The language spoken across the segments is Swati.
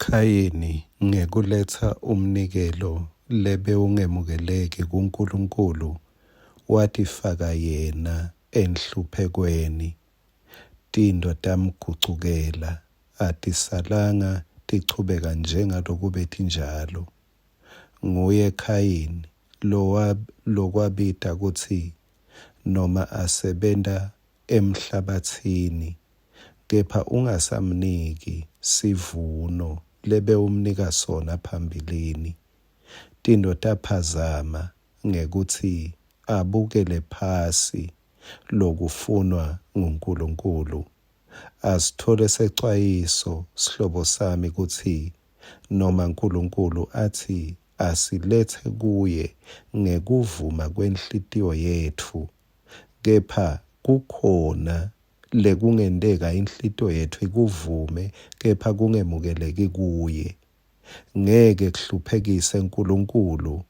Khayini ngekuletsa umnikelo lebewungemukeleki kuNkulunkulu watifaka yena enhluphekweni. Tintfo tamgucukela, atisalanga tichubeka njengaloku betinjalo. Nguye Khayini lokwabita kutsi noma asebenta emhlabatsini kepha ungasamniki sivuno lebewumnika sona phambilini. Tintfo taphazama ngekutsi abukele phasi lokufunwa nguNkulunkulu. Asitfole secwayiso sihlobo sami kutsi noma Nkulunkulu atsi asiletse kuye ngekuvuma kwenhlitiyo yetfu kepha kukhona lekungenteka inhlitiyo yetfu ikuvume kepha kungemukeleki kuye. Ngeke kuhluphekise Nkulunkulu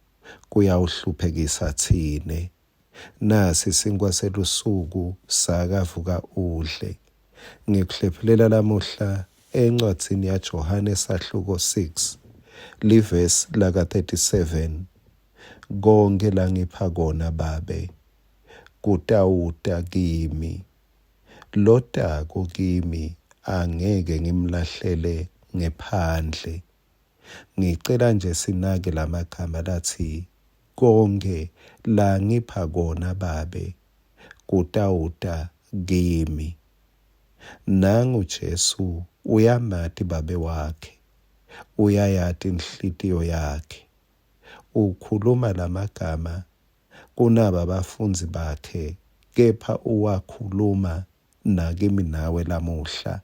kuyawuhluphekisa tsine. Nasi sinkhwa selusuku saka vuka udle. Ngikuhlephulela lamuhla encwadzini yaJohane sahluko 6 livesi laka 37. Konkhe langipha kona Babe kutawuta kimi. Lotako kimi angeke ngimlahlele ngephandle. Ngicela nje sinake lamagama latsi konkhe langipha kona Babe kutawuta kimi. Nangu Jesu uyamati Babe wakhe, uyayati inhlitiyo yakhe. Ukhuluma lamagama kunaba bafundzi bakhe kepha uwakhuluma nakimi nawe lamuhla.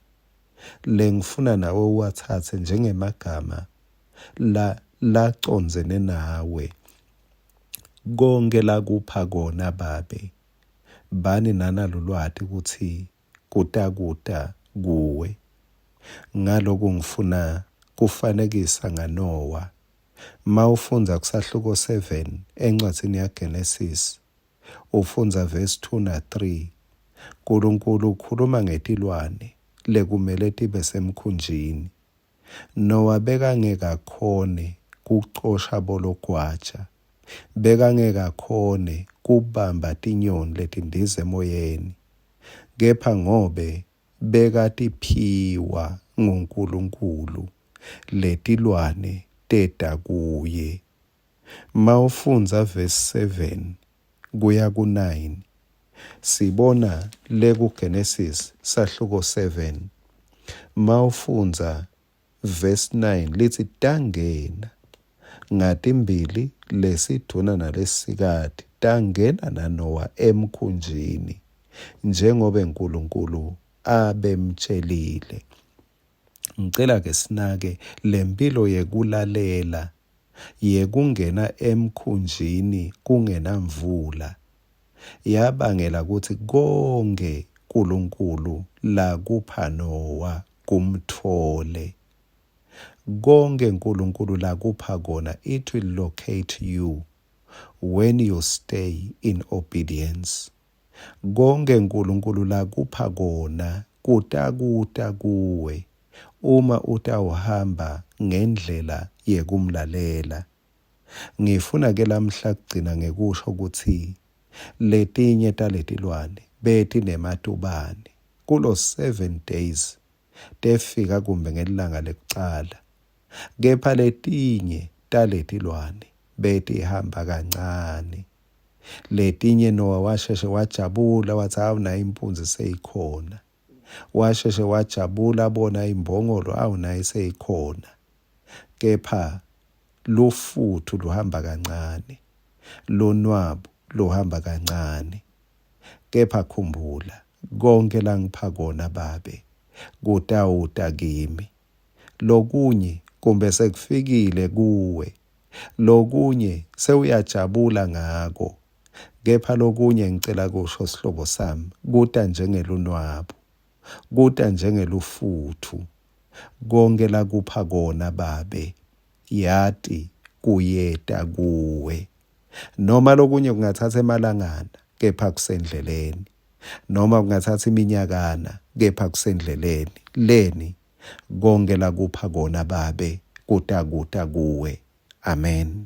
Lengifuna nawe uwatsatse njengemagama la lacondzene nawe. Konkhe lakupha kona Babe, bani nanalo lwati kutsi kutakuta kuwe. Ngaloku ngifuna kufanekisa ngaNowa. Mawufundza kusahluko 7 encwadzini yaGenesis, ufundza verse 2 na 3, Nkulunkulu ukhuluma ngetilwane lekumele tibe semkhunjini. Nowa bekangeke akhone kucosha bologwaja. Bekangeke akhone kubamba tinyoni letindiza emoyeni. Kepha ngobe bekatiphiwa nguNkulunkulu, letilwane teta kuye. Mawufundza verse 7 kuya ku-9, sibona lekuGenesis sahluko 7. Mawufundza verse 9 litsi tangena ngatimbili lesidvuna nalesikati tangena naNowa emkhunjini njengobe Nkulunkulu abemtjelile. Ngicela ke sinake lempilo yekulalela yekungena emkhunjini kungenamvula yabangela kutsi konkhe Nkulunkulu lakupha Nowa kumtfole. Konkhe Nkulunkulu lakupha kona it will locate you when you stay in obedience. Konkhe Nkulunkulu lakupha kona kutakuta kuwe uma utawuhamba ngendlela yekumlalela. Ngifuna ke lamhla kugcina ngekusho kutsi letinye taletilwane betinematubane kulo 7 days tefika kumbe ngelilanga lekucala kepha letinye taletilwane betihamba kancane. Letinye Nowa washeshe wajabula watsi hawu nayo impunzi seyikhona. Washeshe wajabula abona imbongolo awu nayo seyikhona. Kepha lufutfu luhamba kancane. Lunwabu luhamba kancane. Kepha khumbula, konkhe langipha kona Babe kutawuta kimi. Lokunye kumbe sekufikile kuwe Lokunye sewuyajabula ngako, kepha lokunye ngicela kusho sihlobo sami, kuta njengelunwabu, kuta njengelufutfu. Konkhe lakupha kona Babe, yati kuyeta kuwe. Noma lokunye kungatsatsa emalangana, kepha kusendleleni. Noma kungatsatsa iminyakana, kepha kusendleleni. Leni? Konkhe lakupha kona Babe kutakuta kuwe. Amen.